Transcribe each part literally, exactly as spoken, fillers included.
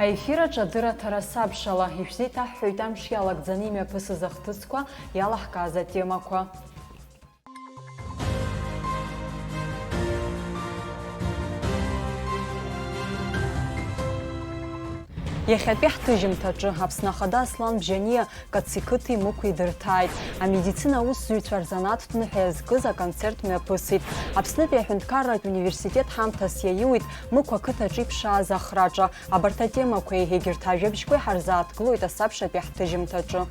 Аефир аҿы адырраҭара сабшала, ишәзеиҭаҳҳәоит амш иалагӡаны имҩаԥысыз ахҭысқәа, иалаҳкааз атемақәа. Иахьатәи ҳҭыжьымҭаҿы Аԥсны Ахада Аслан Бжьаниа Каци қыҭи Мықәи дырҭааит. Амедицина аусзуҩцәа рзанааҭтә ныҳәа иазкыз аконцерт мҩаԥысит. Аԥснытәи аҳәынҭқарратә университет ҳамҭас иаиуит Мықә ақыҭаҿы иԥшааз ахраҿа. Абарҭ атемақәеи егьырҭ ажәабжьқәеи ҳарзааҭгылоит асабшатәи ҳҭыжьымҭаҿы.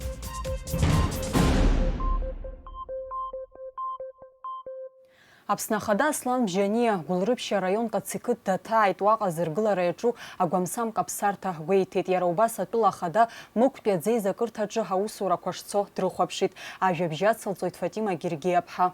Аԥсны Ахада Аслан Бжьаниа Гәылрыԥшь араион Каци қыҭ даҭааит, уаҟа азыргылара иаҿу агәамсам каԥсарҭа гәеиҭеит. Иара убас атәыла ахада Мықәтәи аӡеизакырҭаҿы аусурақәа шцо дрыхәаԥшит. Ажәабжь ацылҵоит Фатима Гергиаԥҳа.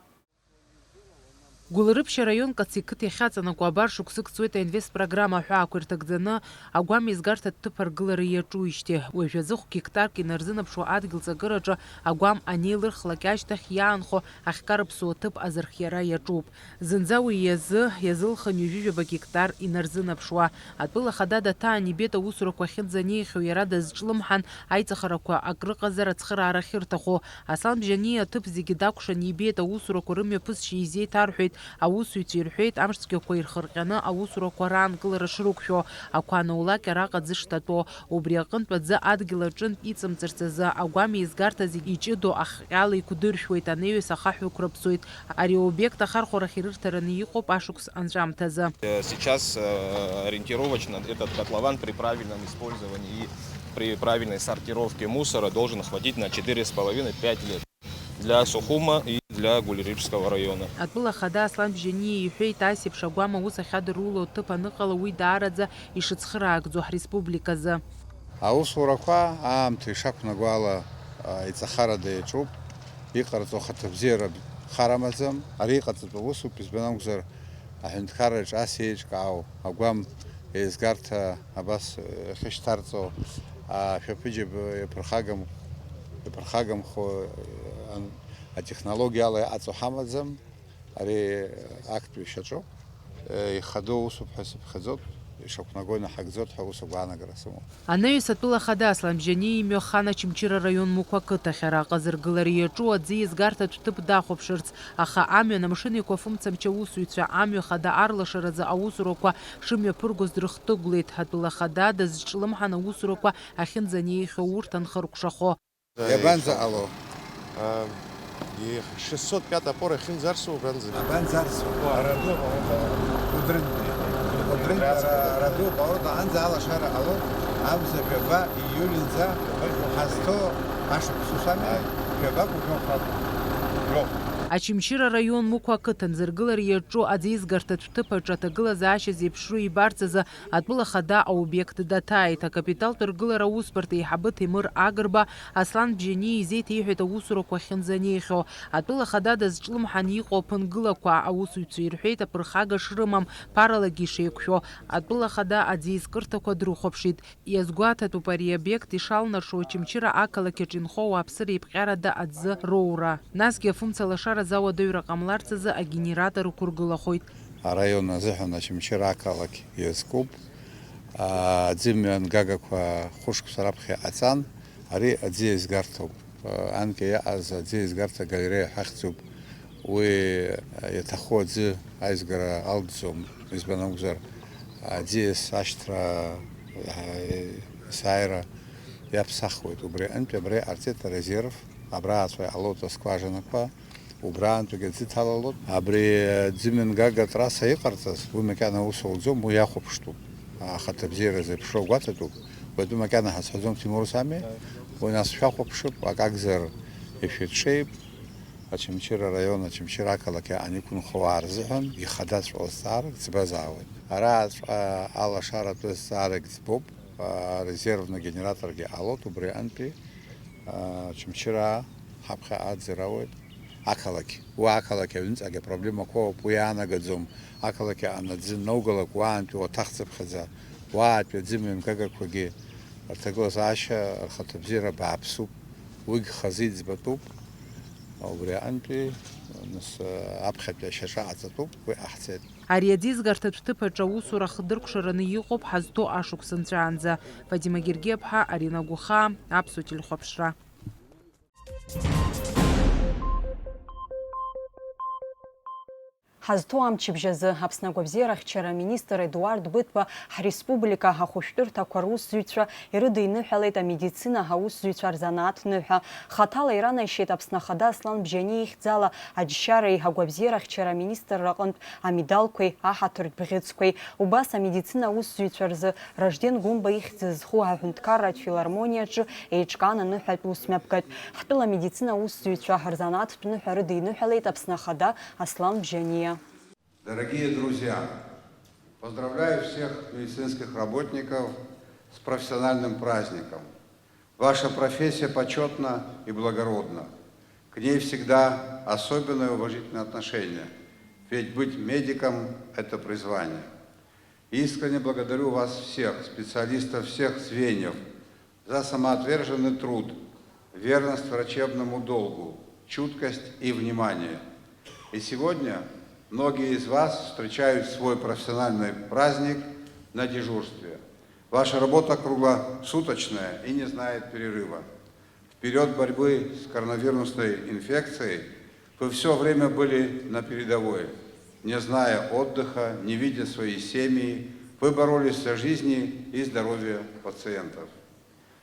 Гәылрыԥшь араион Каци қыҭ иахьаҵанакуа абар шықәсык ҵуеит аинвест программа аҳәаақәа ирҭагӡаны агәам еизгарҭатә ҭыԥ аргылара иаҿуижьҭеи. Уажә аӡы хә гектарк инарзынаԥшуа адгьыл ҵакыраҿы агәам анеилырхлак ашьҭахь иаанхо ахькарыԥсуа ҭыԥ азырхиара иаҿуп. Зынӡа уи иазы иазылхын ҩажәижәаба гектар инарзынаԥшуа. Атәыла ахада даҭаан ибеит аусурақәа ахьынӡанеихьоу, иара дазҿлымҳан аиҵахарақәа акрыҟазар ацхыраара ахьырҭаху. Аслан Бжьаниа аҭыԥ зегьы дакәшан ибеит, аусурақәа рымҩаԥысшьа изеиҭарҳәеит, аусзуҩцәа ирҳәеит, амш цәгьақәа ирхырҟьаны аусурақәа раанкылара шрықәшәо, ақәа анаулак араҟа аӡы штатәо, убри аҟынтә аӡы адгьыл аҿынтә иҵымҵырц азы агәам еизгарҭа зегь иҷыдоу ахҟьала иқәдыршәуеит, анеҩыс ахаҳә ықәрыԥсоит. Ари аобиект ахархәарахь ирырҭараны иҟоуп ашықәс анҵәамҭазы. Э, сейчас, э, ориентировочно этот котлован при правильном использовании и при правильной сортировке мусора должен хватить на четыре с половиной-пять лет для Сухума и для Гулрипчского района. Атәыла ахада Аслан Бжьаниа иҳәеит, ас еиԥш агәам аус ахьадыруло аҭыԥ аныҟала, уи даараӡа ишыцхыраагӡо ҳреспубликазы. Аусурақәа аамҭа ишақәнаго ала, а, иҵахарада иаҿуп, иҟарҵо хаҭабзиара хар амаӡам. Ари иҟаҵатәу усуп, избан акәзар, аҳәынҭқарраҿы ас еиҿкаау агәам еизгарҭа абас, э, ахьышьҭарҵо, а, шәаԥыџьаԥ иаԥырхагам-, иаԥырхагамхо, э, ан-, атехнологиала иҟаҵо ҳамаӡам. Ари актәи шьаҿоуп. Ихадоу усуп ҳәа сыԥхьаӡоит, ишақәнаго инаҳагӡоит ҳәа ус агәаанагара сымоуп. Анаҩс атәыла ахада Аслан Бжьаниа имҩахан Очамчыра араион Мықә ақыҭахь, араҟа азыргылара иаҿу аӡы еизгарҭатә ҭыԥ дахәаԥшырц, аха амҩан амшын еиқәафымцамч аусзуҩцәа амҩа хада арлашаразы аусурақәа шымҩаԥыргоз дрыхҭыгәлеит. Атәыла ахада дазҿлымҳан аусурақәа ахьынӡанеихьоу урҭ анхыркәшахо. Иабанӡаҟало? А, и шестьсот пятый опора ахьынӡарсу убранӡа. Абанӡарсу? Араду аҟароуп. Кәыдрынтәи. Кәыдрынтә ара-, араду аҟароуп, аҟанӡа алашара ҟалоит, амза жәаба ииулинӡа ҳазҭоу ашықәс ус ами? Ааи. Жәабак уажәоуп. Жәохә. Очамчыра араион Мықә ақыҭан зыргылара иаҿу аӡеизгарҭатә ҭыԥ аҿы аҭагылазаашьа зеиԥшроу ибарц азы Атәыла ахада аобиект даҭааит. Акапиталтә ргылара аусбарҭа аиҳабы Ҭемыр Агрба Аслан Бжьаниа изеиҭеиҳәеит аусурақәа ахьынӡанеихьоу. Атәыла ахада дазҿлымҳан иҟоу аԥынгылақәа аусзуҩцәа ирҳәеит аԥырхага шрымам, ԥаралагьы ишеиқәшәо. Атәыла ахада аӡеизкырҭақәа дрыхәаԥшит. Иазгәаҭатәуп ари аобиект ишалнаршо Очамчыра ақалақь аҿы инхо ауааԥсыра еиԥҟьарада аӡы роура. Насгьы афымца лашара азы ауадаҩра ҟамларц азы агенератор ықәыргылахоит. Араион азыҳәан Очамчыра ақалақь иазкуп. Аӡымҩан гагақәа хәышықәса раԥхьа иҟаҵан, ари аӡы еизгарҭоуп. Анкьа иаҟаз аӡы еизгарҭа галереиа ҳахьӡуп. Уи иаҭаху аӡы аизгара алҵӡом, избан акәзар, аӡиас ашьҭра, есааира иаԥсахуеит. Убри аҟынтәи абра иҟарҵеит арезерв, абраҵәҟьа иҟалоит аскважинақәа. Убраантәигьы аӡы ҭалалоит. Абри аӡымҩангага атрасса иҟарҵаз, уи макьана аус ауӡом, уи иахәаԥштәуп. Ахаҭабзиара зеиԥшроу гәаҭатәуп. Уи атәы макьана ҳазҳәаӡом, Ҭемур, ус ами? Уи нас шәахәаԥшып, акы акәзар, ишәыҽеип. Очамчыра араион, Очамчыра ақалақь аан иқәынхо ауаа рзыҳәан ихадаҵәҟьоу азҵаарак ӡбазаауеит. Араҵәҟьа алашаратәы азҵаарак ӡбоуп, арезервны генераторгьы ҟалоит, убри аҟынтәи Очамчыраа ҳаԥхьаҟа аӡырауеит. Ақалақь, уи ақалақь аҩныҵҟагьы апроблемақәоуп, уи иаанагаӡом. Ақалақь аҟны аӡы анаугалак, уаантәи уаҭахцыԥхьаӡа, уаатәи аӡымҩангагақәагьы рҭагылазаашьа, рхаҭабзиара бааԥсуп. Уигь хазы иӡбатәуп. Убри аҟынтәи, нас, аԥхьатәи ашьаҿа ҟаҵатәуп, уи ҟаҳҵеит. Ари аӡеизгарҭатә ҭыԥ аҿы аусура хдыркәшараны иҟоуп ҳазҭоу ашықәс нҵәаанӡа. Фатима Гергиаԥҳа, Арина Гәыхаа, Аԥсуа телехәаԥшра. Ҳазҭоу амчыбжь азы Аԥсны агәабзиарахьчара аминистр Едуард Быҭәба ҳреспублика ахәышәтәырҭақәа русзуҩцәа ирыдиныҳәалеит амедицина аусзуҩцәа рзанааҭ ныҳәа. Хаҭала иранаишьеит Аԥсны Ахада Аслан Бжьаниа ихьӡала аџьшьареи агәабзиарахьчара аминистрра аҟынтә амедалқәеи аҳаҭыртә бӷьыцқәеи. Убас амедицина аусзуҩцәа рзы Ражден Гәымба ихьӡ зху аҳәынҭқарратә филармониаҿы еиҿкаан аныҳәатә усмҩаԥгатә. Ҳтәыла амедицина аусзуҩцәа рзанааҭтә ныҳәа рыдиныҳәалеит Аԥсны Ахада Аслан Бжьаниа. Дорогие друзья, поздравляю всех медицинских работников с профессиональным праздником. Ваша профессия почётна и благородна. К ней всегда особенное уважительное отношение, ведь быть медиком — это призвание. Искренне благодарю вас всех, специалистов всех звеньев, за самоотверженный труд, верность врачебному долгу, чуткость и внимание. И сегодня многие из вас встречают свой профессиональный праздник на дежурстве. Ваша работа круглосуточная и не знает перерыва. В период борьбы с коронавирусной инфекцией вы всё время были на передовой. Не зная отдыха, не видя свои семьи, вы боролись за жизни и здоровье пациентов.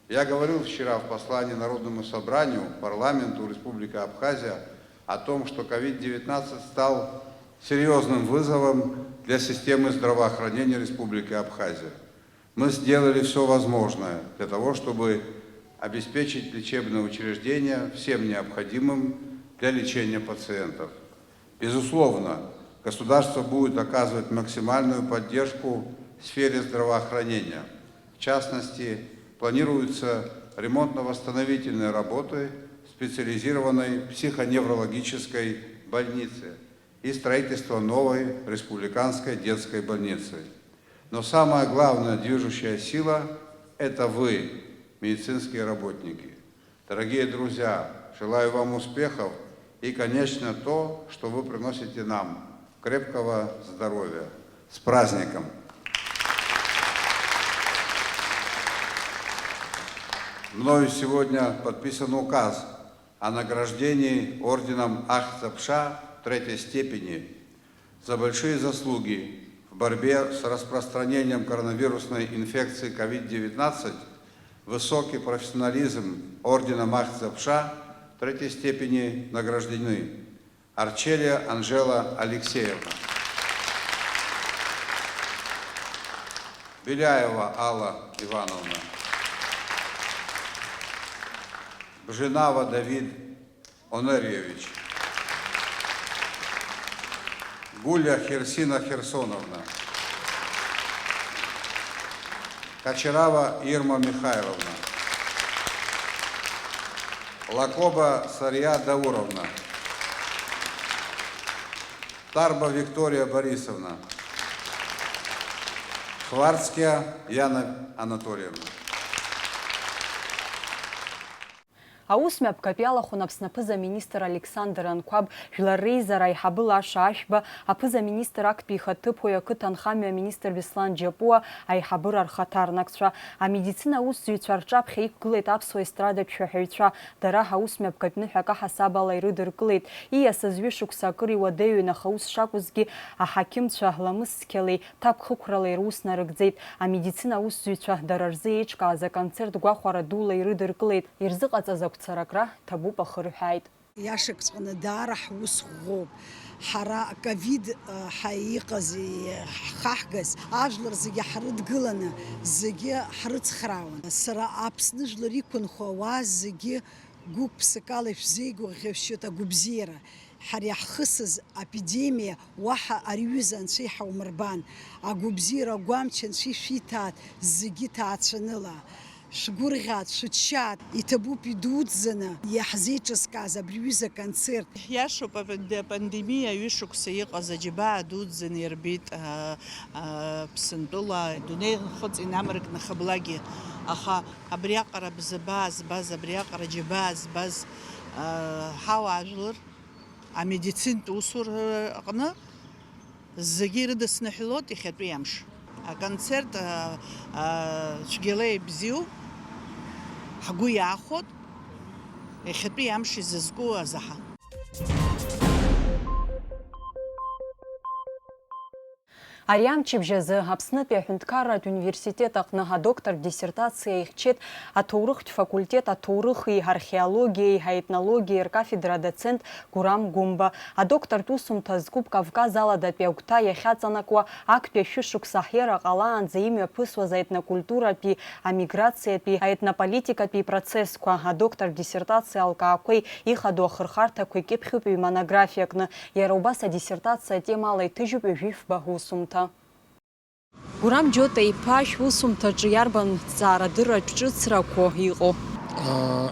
Я говорил вчера в послании Народному собранию, парламенту Республики Абхазия о том, что ковид девятнадцать стал серьёзным вызовом для системы здравоохранения Республики Абхазия. Мы сделали всё возможное для того, чтобы обеспечить лечебные учреждения всем необходимым для лечения пациентов. Безусловно, государство будет оказывать максимальную поддержку в сфере здравоохранения. В частности, планируются ремонтно-восстановительные работы специализированной психоневрологической больницы и строительство новой республиканской детской больницы. Но самая главная движущая сила — это вы, медицинские работники. Дорогие друзья, желаю вам успехов и, конечно, то, что вы приносите нам, крепкого здоровья. С праздником! Мною сегодня подписан указ о награждении орденом Ах Запша третьей степени за большие заслуги в борьбе с распространением коронавирусной инфекции ковид девятнадцать, высокий профессионализм орденом Ах Запша третьей степени награждены Арчеля Анжела Алексеевна, Беляева Алла Ивановна, Бженава Давид Онерьевич, Гуля Херсина Херсоновна, Кочерава Ирма Михайловна, Лакоба Сария Дауровна, Тарба Виктория Борисовна, Хварцкия Яна Анатольевна. Аус мҩаԥгатә иалахәын Аԥсны аԥыза-министр Александр Анқәаб, Жәлар Реизара аиҳабы Лаша Ашәба, аԥыза-министр актәи ихаҭыԥуаҩ, ақыҭанхамҩа аминистр Беслан Џьапуа, аиҳабыра рхаҭарнакцәа. Амедицина аусзуҩцәа рҿаԥхьа иқәгылеит аԥсуа естрадатә шәаҳәаҩцәа. Дара аус мҩаԥгатә ныҳәак аҳасабала ирыдыркылеит. Ииасыз ҩышықәса акыр иуадаҩын, аха ус шакәызгьы, аҳақьымцәа ламыс цқьалеи ҭакәхықәралеи рус нарыгӡеит. Амедицина аусзуҩцәа дара рзы еиҿкааз аконцерт гәахәара дула ирыдыркылеит. Ирзыҟаҵаз агәцаракра ҭабуп ахырҳәааит. Иашаҵәҟьаны даара ҳус ӷәӷәоуп. Ҳара аковид, ҳа иҟаз, ҳхаҳгаз, ажәлар зегьы ҳрыдгыланы, зегьы ҳрыцхраауан. Сара Аԥсны жәлар иқәынхо ауаа зегьы гәык-ԥсыкала ишәзеигәырӷьашьоит агәабзиара. Ҳара иаҳхысыз апидемиа уаҳа ари ҩыза анцәа иҳаумырбан. Агәабзиара агәамч анцәа ишәиҭааит зегьы ҭаацәаныла. Шәгәырӷьааит, шәыччааит, иҭабуп идуӡӡаны иаҳзеиҿыскааз абри ҩыза аконцерт. Иашоуп, апанде-, апандемиа ҩышықәса иҟаз аџьабаа дуӡӡаны ирбеит, а, а, Аԥсынтәыла, адунеи нхыҵ инамаркны хыблагьы. Аха абриаҟара бзабаа збаз, абриаҟара џьабаа збаз, а, ҳауаажәлар, амедицинтә усура аҟны Зегьы ирыдысныҳәалоит иахьатәи амш. Аконцерт, а, а, цәгьала ибзиоуп, ҳгәы иаахәоит, иахьатәи амш изызку азаҳа. Ари амчыбжь азы Аԥснытәи аҳәынҭқарратә университет аҟны адоктортә диссертациа ихьчеит аҭоурыхтә факультет аҭоурыхи археологиеи аетнологиеи ркафедра адоцент Гурам Гәымба. Адоктортә усумҭа зкуп Кавказ аладатәи агәҭа иахьаҵанакуа актәи ашәышықәса аҳәара ҟалаанӡа имҩаԥысуаз аетнокультуратәи, амиграциатәи, аетнополитикатәи процессқәа. Адоктортә диссертациа алкаақәеи ихадоу ахырхарҭақәеи кьыԥхьуп ҩ-монографиакны. Иара убас адиссертациа атемала иҭыжьуп ҩажәифба усумҭа. Гурам Џьота-иԥа, шәусумҭаҿы иарбан ҭҵаарадырратә ҿыцрақәоу иҟоу?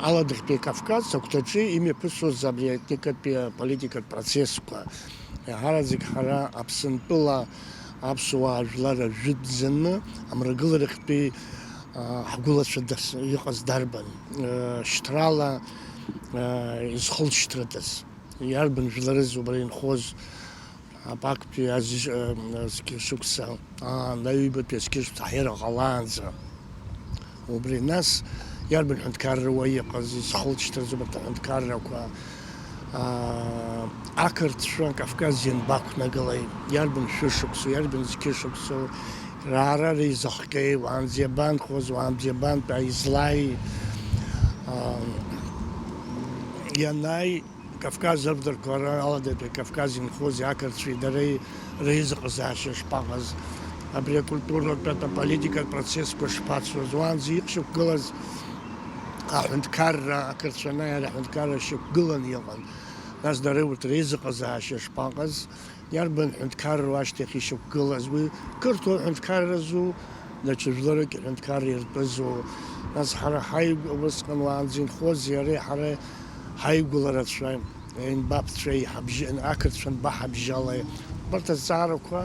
Аладахьтәи Кавказ агәҭаҿы имҩаԥысуаз абри аетникатәи аполитикатә процессқәа, еиҳараӡак ҳара Аԥсынтәыла аԥсуаа жәлар ржәытәӡаны амрагыларахьтәи, а, ҳгәылацәа дас-, иҟаз дарбан, а, шьҭрала, а, изхылҵшьҭратәыз, иарбан жәларыз убра инхоз? Апактәи азы-, зқьышықәса, аа, аҩбатәи азқьышықәса аҳәара ҟалаанӡа. Убри нас иарбан ҳәынҭқарра уа иҟаз, изхылҵшьҭраз убарҭ аҳәынҭқаррақәа, аа, ақырҭцәа Кавказ ианбақәнагалеи, иарбан шәышықәсоу, иарбан зқьышықәсоу, раара реизыхҟьеи, уаанӡа иабанхоз, уаанӡа иабантәи, излаи, аа, ианааи, Кавказ авторқәа ара аладатәи Кавказ инхози ақырҭцәеи дареи реизыҟазаашьа шԥаҟаз, абри акультуратә, аполитикатә процессқәа шԥацоз, уаанӡа иқәшьақәгылаз аҳәынҭқарра, ақырҭцәа анааи ара аҳәынҭқарра шьақәгыланы иҟан. Нас дара урҭ реизыҟазаашьа шԥаҟаз, иарбан ҳәынҭқарроу ашьҭахь ишьақәгылаз, уи қырҭуа ҳәынҭқарразу, даҽа жәларык иҳәынҭқарра иртәызу, нас ҳара ҳаигәа, усҟан уаанӡа инхози иареи ҳара ҳаигәыларацәа, аинбаԥцәеи ҳабжьы-, ақырҭцәа анбаҳабжьалеи, убарҭ азҵаарақәа,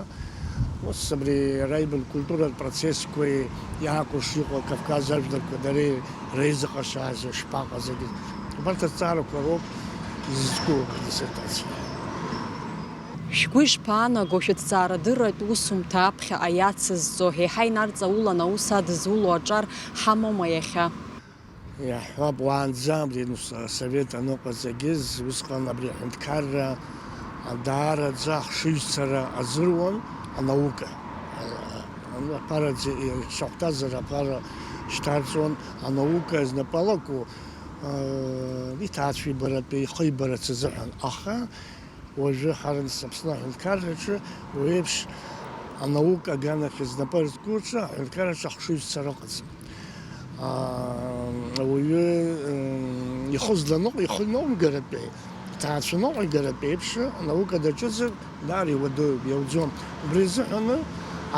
ус абри ара ибан культуратә процессқәеи иаакәыршо иҟоу Кавказ ажәларқәа дареи реизыҟазаашьа шԥаҟаз, убарҭ азҵаарақәа роуп изызку адиссертациа. Шәгәы ишԥаанаго шәыҭҵаарадырратә усумҭа аԥхьаҟа иацызҵо, еиҳа инарҵаулан аус адызуло аҿар ҳамоума иахьа? Иаҳҳәап, уаанӡа абри ус асовет аныҟаҵагьы, усҟан абри аҳәынҭқарра даараӡа ахшыҩзцара азыруан анаука. Аԥара ишахәҭазар, аԥара шьҭарҵон анаука знапы алаку, иҭаацәибаратәы, ихы ибарацы азыҳәан. Аха уажәы ҳара нас Аԥсны аҳәынҭқарраҿы уи еиԥш анаука аганахь знапы аркуаҿы аҳәынҭқарраҿы ахшыҩзцара ыҟаӡам. Аа, ауаҩы, м, ихы зланыҟ-, ихы ныҟәигаратәы, иҭаацәа ныҟәигаратәы еиԥш анаука даҿызар, даара иуадаҩуп, иауӡом. Убри азыҳәаны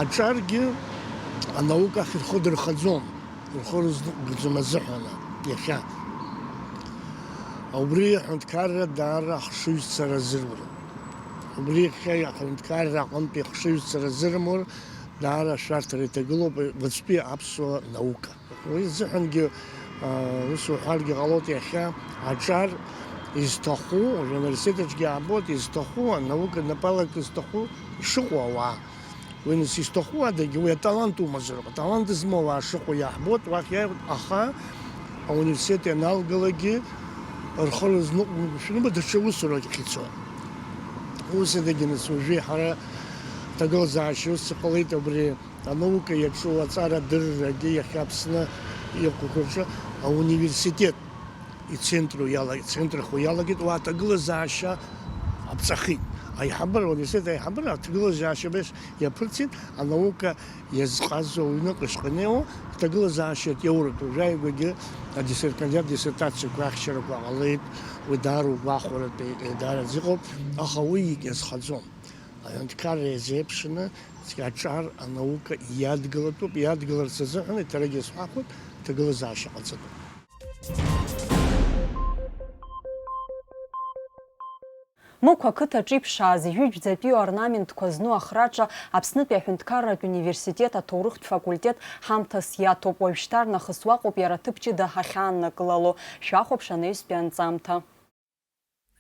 аҿаргьы анаука ахь рхы дырхаӡом. Рхы рызныҟәгаӡом азыҳәан иахьа. Убри аҳәынҭқарра даара ахшыҩзцара азыруроуп. Убри иахьа аҳәынҭқарра аҟынтәи ахшыҩзцара азырымур даара ашәарҭара иҭагылоуп уаҵәтәи аԥсуа наука. Уи азыҳәангьы, аа, ус уҳәаргьы ҟалоит, иахьа аҿар изҭаху, уажәы университет аҿгьы аабоит, изҭаху, анаука напалак зҭаху ишыҟоу ауаа. Уи нас изҭаху адагьы, уи аталант умазароуп. Аталант змоу ауаа шыҟоу иаҳбоит, уахь иааиуеит, аха ауниверситет ианалгалакгьы рхы рызныҟәымшәаны даҽа усурак ахь ицоит. Ус адагьы нас уажәы ҳара ҭагылазаашьа ус иҟалеит, абри анаука иаҿу аҵара дыррагьы иахьа Аԥсны иҟоуп рҿы ауниверситет ицентру иала-, ицентрхо иалагеит, уа аҭагылазаашьа аԥҵахеит. Аиҳабыра, ауниверситет аиҳабыра аҭагылазаашьа абас иаԥырҵит, анаука иазҟазо аҩныҟа ишҟанеиуа, аҭагылазаашьа иоуратәы, уажәааигәагьы адиссер-, кандидат диссертациақәа ахьчарақәа ҟалеит, уи даара угәахәаратәы, даараӡа иҟоуп, аха уи иазхаӡом. Аҳәынҭқарра иазеиԥшны, аҿар анаука иадгылатәуп, иадгыларц азыҳәан, еиҭарагьы исҳәахуеит, ҭагылазаашьа ҟаҵатәуп. Мықә ақыҭаҿы иԥшааз ижәытәӡатәи орнаментқәа зну ахраҿа Аԥснытәи аҳәынҭқарратә университет аҭоурыхтә факультет ҳамҭас иаҭоуп, уажәшьҭарнахыс уаҟоуп иара аҭыԥ ҷыда ҳахьааннакылало. Шәахәаԥш анаҩстәи анҵамҭа.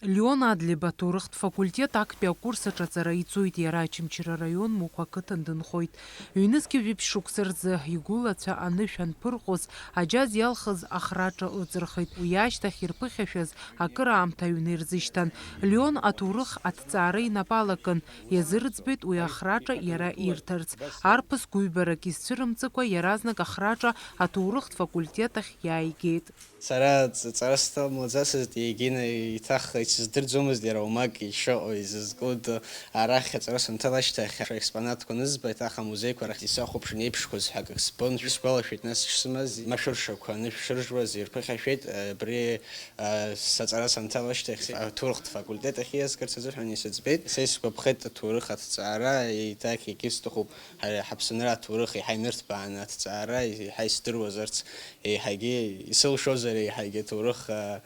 Леон Адлеиба аҭоурыхтә факультет актәи акурс аҿы аҵара иҵоит. Иара Очамчыра араион Мықә ақыҭан дынхоит. Ҩнызқьи жәиԥшь шықәса рзы игәылацәа анышә анԥырҟоз, аџьаз иалхыз ахраҿа лыҵырхит. Уи ашьҭахь ирԥыхьашәаз акыраамҭа аҩны ирзышьҭан. Леон аҭоурых аҭҵаара инапы алакын. Иазырӡбеит уи ахраҿа иара ирҭарц. Арԥыс гәыҩбарак изцәырымҵыкәа иаразнак ахраҿа аҭоурыхтә факультет ахь иааигеит. Сара ҵ-, ҵара сҭамлаӡацызт, егьина еиҭах исыздырӡомызт иара уамак ишыҟоу, изызку ду. Арахь аҵара санҭала ашьҭахь, аекспонатқәа анызба, еиҭах амузеиқәа рахь исахәаԥшын еиԥшқәаз ҳәа акы сбон. Исгәалашәеит нас ишсымаз, машәыршақәа анышә шыржуаз ирԥыхьашәеит. Абри, а, саҵара санҭала ашьҭахь, аҭоурыхтә факультет ахь ииасгарц азыҳәан исыӡбеит. Са исгәаԥхеит аҭоурых аҭҵаара, еиҭах егьи сҭахуп. Ҳа-, ҳаԥсынра аҭоурых еиҳа инырҭбааны аҭҵаара еиҳа исдыруазарц, еиҳагьы исылшозар, еиҳагьы аҭоурых, а,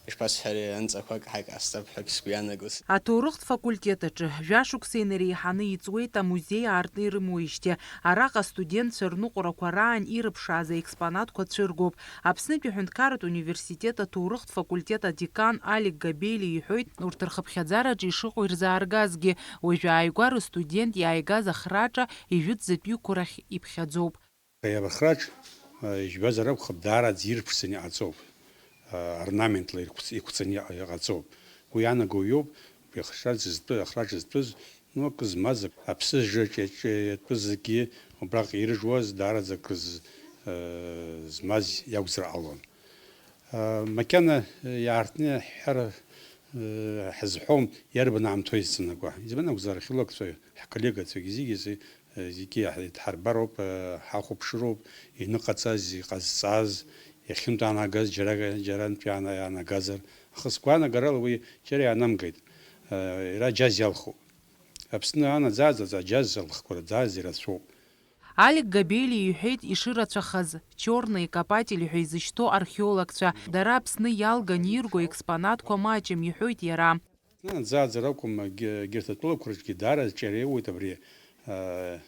ишԥасҳәари, анҵақәак ҳаиҟасҵап ҳәагь сгәы иаанагоит. Аҭоурыхтә факультет аҿы жәашықәса инареиҳаны иҵуеит амузеи аартны ирымоуижьҭеи. Араҟа астудентцәа рныҟәарақәа раан ирыԥшааз аекспонатқәа цәыргоуп. Аԥснытәи аҳәынҭқарратә университет аҭоурыхтә факультет адекан Алик Габелиа иҳәоит, урҭ рхыԥхьаӡараҿы ишыҟоу ирзааргазгьы, уажәы ааигәа рыстудент иааигаз ахраҿа ижәытәӡатәиқәа рахь иԥхьаӡоуп. Ари ахраҿ, а, ижәбазар акәхап, даараӡа ирԥшӡаны иҟаҵоуп, а, орнаментла ирқәц-, иқәҵаны иҟа-, иҟаҵоуп. Уи иаанаго иоуп, уи ахраҿ зтәы-, ахраҿ зтәыз, ну, акы змаз, аԥсыжраҿ иаҿ-, иатәыз зегьы убраҟ ирыжуаз, даараӡа акы з-, а, змаз иакәзар ҟалон. А, макьана, а, иаартны ҳҳәар, а, ҳазҳәом, иарбан аамҭоу изҵанакуа. Избан акәзар, археологцәа, ҳколлегацәагьы зегьы зи-, Зегьы иаҳ-, идҳарбароуп, э, ҳахәаԥшыроуп, иныҟаҵаз, иҟазҵаз, иахьынтәаанагаз, џьара, џьарантә иаана-, иаанагазар. Аха сгәаанагарала уи џьара иаанамгеит. Э, иара аџьаз иалхуп. Аԥсны анаӡааӡаӡа аџьаз алхқәа рӡааӡа ирацәоуп. Алик Габелиа иҳәеит ишырацәахаз, чёрный копатель ҳәа изышьҭоу археологцәа, дара Аԥсны иалган ирго експонатқәа маҷым, иҳәоит иара. Наӡааӡара акәым, егь-, егьырҭ атәылақәа рҿгьы даара ҿиареиуеит абри, а,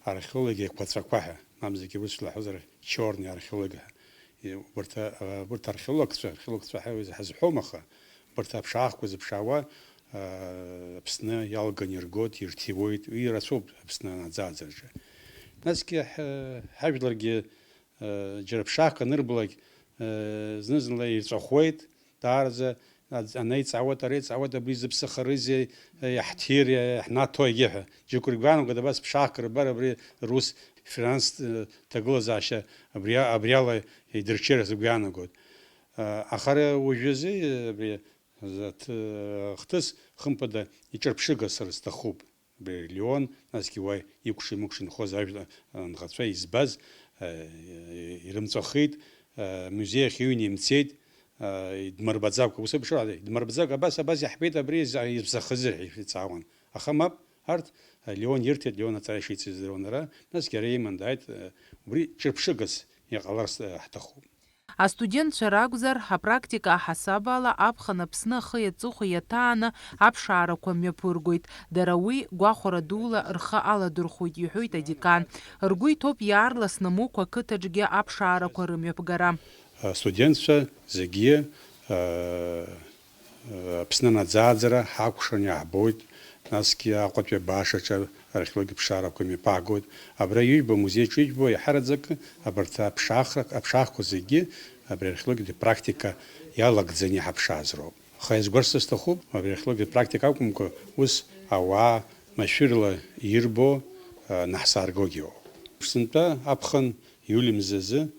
археологиа еиқәаҵәақәа ҳәа, мамзаргьы ус лаҳәозар, чёрный археолог ҳәа. И, убарҭ, а, убарҭ археологцәа, археологцәа ҳәа ҳазҳәом, аха убарҭ аԥшаахқәа зыԥшаауа, а, Аԥсны иалган иргоит, ирҭиуеит, уи рацәоуп Аԥсны анаӡааӡараҿы. Насгьы ҳ-, ҳажәларгьы, а, џьара ԥшаахк анырбалак, а, зны-зынла ирҵәахуеит, даараӡа аӡ-, анаиҵаауеит, ареиҵаауеит, абри зыԥсахарызеи, иаҳҭири, иаҳнаҭо егьи ҳәа. Џьоук ргәы иаанагоит, абас ԥшаахк рбар, абри рус финанстә, э, ҭагылазаашьа абри, абриала идырҽеир ҳәа сгәы иаанагоит. Э, аха ара уажәазы, э, абри заҭ-, э, хҭыс, хымԥада, иҿырԥшыга сара сҭахуп. Леон, насгьы уа икәшеи-мыкәшеи инхоз ажәла анхацәа избаз, э, ирымҵәахит, э, музеи ахь иҩны имцеит, э, идмырбаӡакәа, ус еиԥш, идмырбаӡакәа, абас, абас иаҳбеит, абри иза-, изԥсахызар ҳәа иҵаауан. Аха мап, арҭ, э, Леон ирҭеит, Леон аҵара ишицыз здыруан ара, насгьы ара иман дааит, э, убри ҿырԥшыгас иҟаларц, э, ҳҭахуп. Астудентцәа ракәзар, апрактика аҳасабала аԥхын Аԥсны ахи аҵыхәеи иаҭааны аԥшаарақәа мҩаԥыргоит. Дара уи гәахәара дула рхы аладырхәоит, иҳәоит адекан. Ргәы иҭоуп иаарласны Мықә ақыҭаҿгьы аԥшаарақәа рымҩаԥгара. Астудентцәа зегьы, э, Аԥсны анаӡааӡара ҳакәшан иаҳбоит, насгьы Аҟәатәи абаашаҿы археологиатә ԥшаарақәа имҩаԥаагоит. Абра ижәбо, амузеи аҿы ижәбо, иаҳараӡак абарҭ аԥшаахра, аԥшаахқәа зегьы абри археологиатә практика иалагӡаны иҳаԥшааз роуп. Аха иазгәарҭар сҭахуп, абри археологиатә практика акәымкәа, ус ауаа машәырла ирбо, а, наҳзааргогьы ыҟоуп. Сынтәа аԥхын иули мзазы,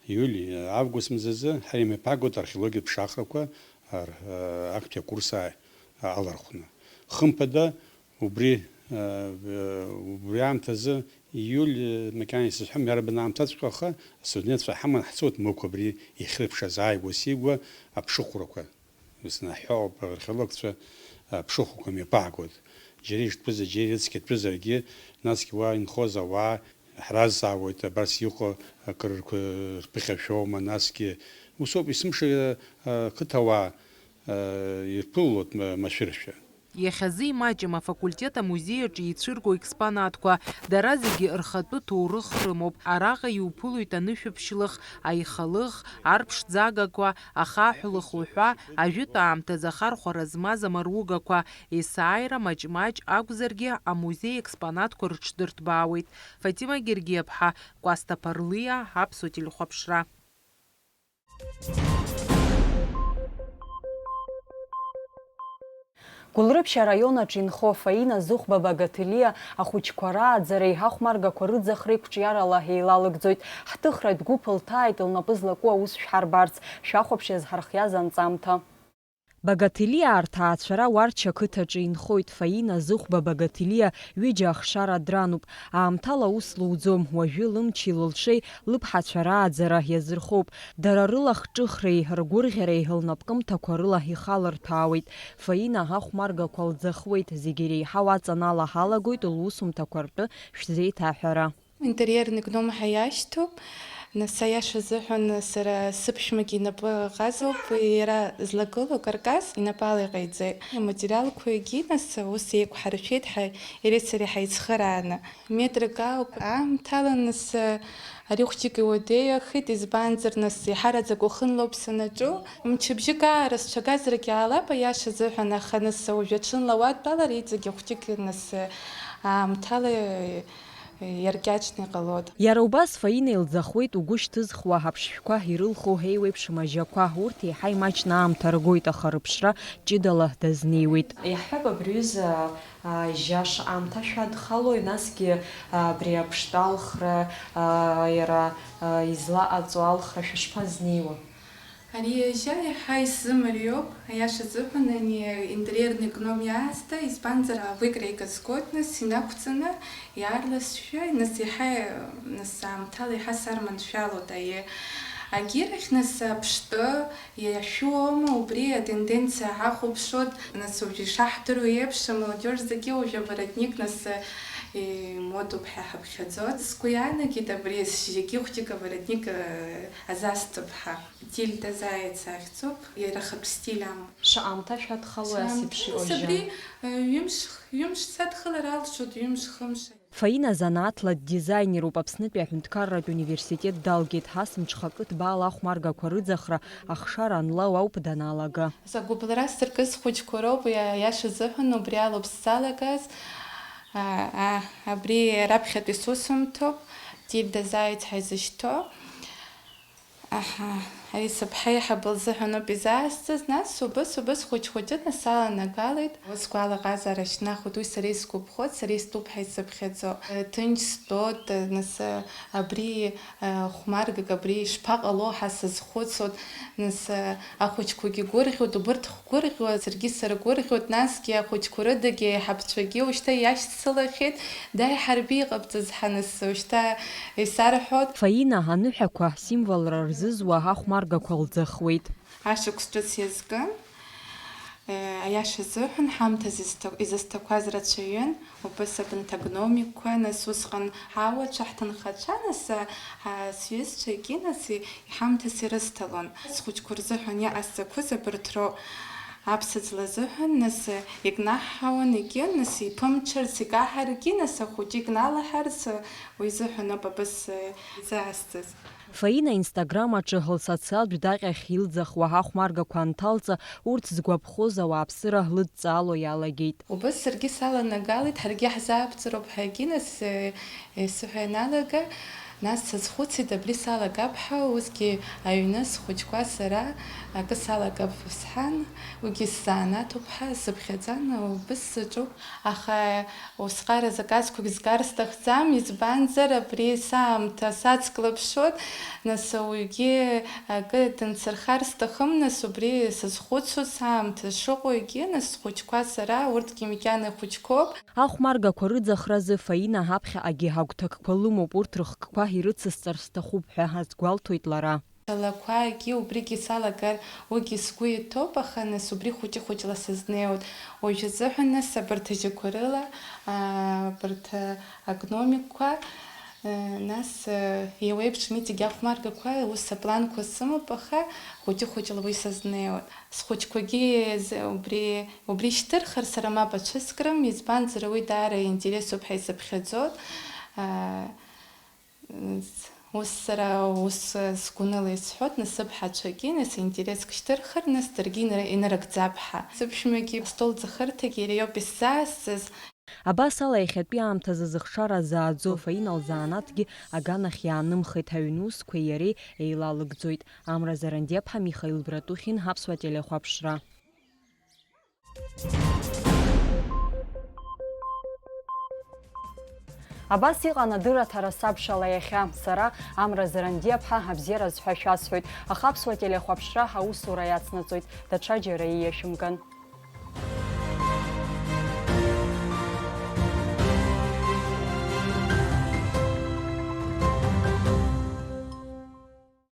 иули, август мзазы ҳара имҩаԥаагоит археологиатә ԥшаахрақәа ар-, а, актәи акурс а-, алархәны. Хымԥада, убри, а, убри аамҭазы, ииуль, а, макьана исызҳәом, иарбан аамҭаҵәҟьа, аха астудентцәа ҳаман ҳцоит Мықә абри иахьырԥшааз ааигәа-сигәа аԥшыхәрақәа. Ус наҳәоуп, археологцәа, а, ԥшыхәқәа мҩаԥаагоит. Џьара ишҭәыз, џьара ирыцқьатәызаргьы, насгьы уа инхоз ауаа ҳразҵаауеит, абас иҟоу акыр рқәа-, рԥыхьашәоума, насгьы усоуп, есымша, а, қыҭауаа, а, ирԥылоит ма-, машәыршәа. Иахьазы имаҷым афакультет амузеи аҿы ицәырго експонатқәа. Дара зегьы рхатәы ҭоурых рымоуп. Араҟа иуԥылоит анышәаԥшьлых, аихалых, арԥшӡагақәа, ахаҳәлых уҳәа, ажәытә аамҭазы ахархәара змаз амаругақәа. Есааира маҷ-маҷ акәзаргьы, амузеи експонатқәа рыҽдырҭбаауеит. Фатима Гергиаԥҳа, Кәасҭа Ԥарлиа, Аԥсуа телехәаԥшра. Гәылрыԥшь араион аҿы инхо Фаина Зыхәба Багаҭелиа ахәыҷқәа рааӡареи ахәмаргақәа рыӡахреи қәҿиарала еилалыгӡоит. Ҳҭыхратә гәыԥ лҭааит лнапы злаку аус шәҳарбарц, шәахәаԥш иазҳархиаз анҵамҭа. Багаҭелиаа рҭаацәара Уарча ақыҭаҿы инхоит. Фаина Зыхәба Багаҭелиа ҩыџьа ахшара дрануп. Аамҭала аус луӡом, уажәы лымчи лылшеи лыԥҳацәа рааӡара иазырхоуп. Дара рылахҿыхреи ргәырӷьареи лнапкымҭақәа рыла ихалырҭәаауеит. Фаина ахәмаргақәа лӡахуеит, зегьы иреиҳау аҵанала ҳалагоит лусумҭақәа ртәы шәзеиҭаҳәара. Интерьерный гном ҳәа иашьҭоуп. Нас, аиаша азыҳәан, сара сыԥшәмагьы инапы ҟазоуп, иара злагылоу акаркас инапала иҟаиҵеит. Аматериалқәагьы, нас, ус еиқәҳаршәеит ҳәа иареи сареи ҳаицхырааны. Метрак ауп. Аамҭала, нас, ари хәҷык иуадаҩхеит, избанзар, нас, иҳараӡак уахынлоуп санаҿу. Мчыбжьык аара сцәагазаргьы ҟалап, аиаша азыҳәан, аха, нас, уажәы аҽынла уадтәалар, иҵегьы хәҷык, нас, аамҭала иаркьаҿны иҟалоит. Иара убас Фаина илӡахуеит угәы шьҭызхуа аԥшшәқәа ирылху еиуеиԥшым ажьақәа. Урҭ еиҳа имаҷны аамҭа ргоит, аха рыԥшра ҷыдала дазнеиуеит. Иаҳҳәап, абри аҩыза, а, жьа шаамҭа шәадхалои, насгьы, а, абри аԥштәы алхра, а, иара, а, излаҟаҵо алхра шәышԥазнеиуа? Ари ажьа иаҳа исзымариоуп, аиаша азыҳәан, ани интерьерный гном иаасҭа, избанзар, агәыкра иказгоит, нас, инақәҵаны, иаарласшәа, нас, иаҳа, нас, аамҭала иаҳа сарманшәалоит, аиеи. Агьирахь, нас, аԥштәы иашәуоума, убри атенденциа ҳахәаԥшуеит, нас, уажә ишаҳдыруа еиԥш, амолодиож зегьы уажәы аворотник, нас, имодоуп ҳәа ҳаԥхьаӡоит. Сгәы иаанагеит абри, сжьагьы хәҷык аворотник, э, азасҭап ҳәа. Тильда Заяц ахьӡуп, иара ахатә стиль амоуп. Шаамҭа шәадхалои ас еиԥш иҟоу ажьа? Абри, э, ҩымш, ҩымш садхалар алшоит, ҩымш, хымш. Фаина занааҭла дизаинеруп, Аԥснытәи аҳәынҭқарратә университет далгеит, ҳас мҽхакы ҭбаала ахәмаргақәа рыӡахра ахшара анлоу ауп даналага. Сагәыбылра сзыркыз схәыҷқәа роуп, иа-, аиаша азыҳәан убри алоуп сзалагаз. А, а, абри раԥхьатәи сусумҭоуп, Тильда Заяц ҳәа изышьҭоу. Аҳа, ари сыԥҳа еиҳабы лзыҳәаноуп изаасҵаз, нас убыс, убыс хәыҷ-хәыҷы, нас, саланагалеит. Сгәалаҟазаара шьҭнахуеит, уи сара исгәаԥхоит, сара истәуп ҳәа исыԥхьаӡо. Ҭынч стәоит, нас, абри, хәмаргак абри ишԥаҟало ҳәа сазхәыцуеит, нас, ахәыҷқәагьы гәырӷьоит, убырҭ гәырӷьо, саргьы саргәырӷьоит, насгьы ахәыҷқәа рыдагьы аиҳабцәагьы ушьҭа иашьцылахьеит, дааи ҳарби иҟабҵаз ҳәа, нас ушьҭа исарҳәоит. Фаина аныҳәақәа символра рзызуа ахәмаргақәа лӡахуеит. Ашықәс ҿыц иазкын, э, аиаша азыҳәан, ҳамҭас изҭа-, изысҭақәаз рацәаҩын, убас абанҭ агномикқәа, нас усҟан ҳауацәа, ҳҭынхацәа, нас, а, сҩызцәагьы, нас, и-, Иҳамҭас ирысҭалон. Схәыҷқәа рзыҳәан иҟасҵақәоз абарҭ роуп. Аԥсаӡ лазыҳәан, нас, икнаҳҳауан, егьи, нас, иԥымҽырц, икаҳаргьы, нас, ахәыҷы икналаҳарц, уи изыҳәан ауп абас, э, изаасҵаз. Фаина Instagram аҿы лсоциалтә даҟьахь илӡахуа ахәмаргақәа анҭалҵа, урҭ згәаԥхоз ауааԥсыра лыдҵаало иалагеит. Убас саргьы саланагалеит, ҳаргьы ҳзаабҵароуп ҳәагьы, нас, э, исҳәо ианалага, нас сазхәыцит, абри салагап ҳәа, усгьы аҩны схәыҷқәа сара акы салагап сҳәан, уигьы сзанааҭуп ҳәа сыԥхьаӡан, убыс саҿуп. Аха усҟар азаказқәагь згар сҭахӡам, избанзар, абри саамҭа сацклаԥшуеит, нас ауаҩгьы акы дынсырхар сҭахым, нас убри сазхәыцуеит, саамҭа шыҟоу егьи, нас схәыҷқәа сара, урҭгьы макьана ихәыҷқәоуп. Ахәмаргақәа рыӡахразы Фаина ҳаԥхьаҟагьы агәҭакқәа лымоуп, урҭ рыхкқәа ирыцысҵар сҭахуп ҳәа азгәалҭоит лара. Алақәагьы убригьы салагар, уигьы сгәы иҭоуп, аха нас убри хәыҷы-хәыҷла сызнеиуеит. Уажә азыҳәан нас абарҭ ажьақәа рыла, аа, абарҭ агномикқәа, Нас еиуеиԥшым иҵегь ахәмаргақәа, ус апланқәа сымоуп, аха хәыҷы-хәыҷла уи сазнеиуеит. Схәыҷқәагьы убри, убри шьҭырхыр сара мап ацәыскрым, избанзар уи даара интересуп ҳәа исыԥхьаӡоит. Ус сара ус сгәаныла исҳәоит, насыԥҳацәагьы, нас интереск шьҭырхыр, нас даргьы инарыгӡап ҳәа. Сыԥшәмагьы астол ӡахырҭагьы иара иоуп исзаасҵаз. Абас ала иахьатәи аамҭазы зыхшара зааӡо Фаина лзанааҭгьы аганахь иаанымхеит, аҩнусқәеи иареи еилалыгӡоит. Амра Зарандиаԥҳа, Михаил Братухин, Ҳаԥсуа телехәаԥшра. Абас иҟан адырраҭара сабшала иахьа. Сара, Амра Зарандиаԥҳа, абзиара зҳәа шәасҳәоит, аха Аԥсуа телехәаԥшра аусура иацнаҵоит, даҽаџьара ииашәымган.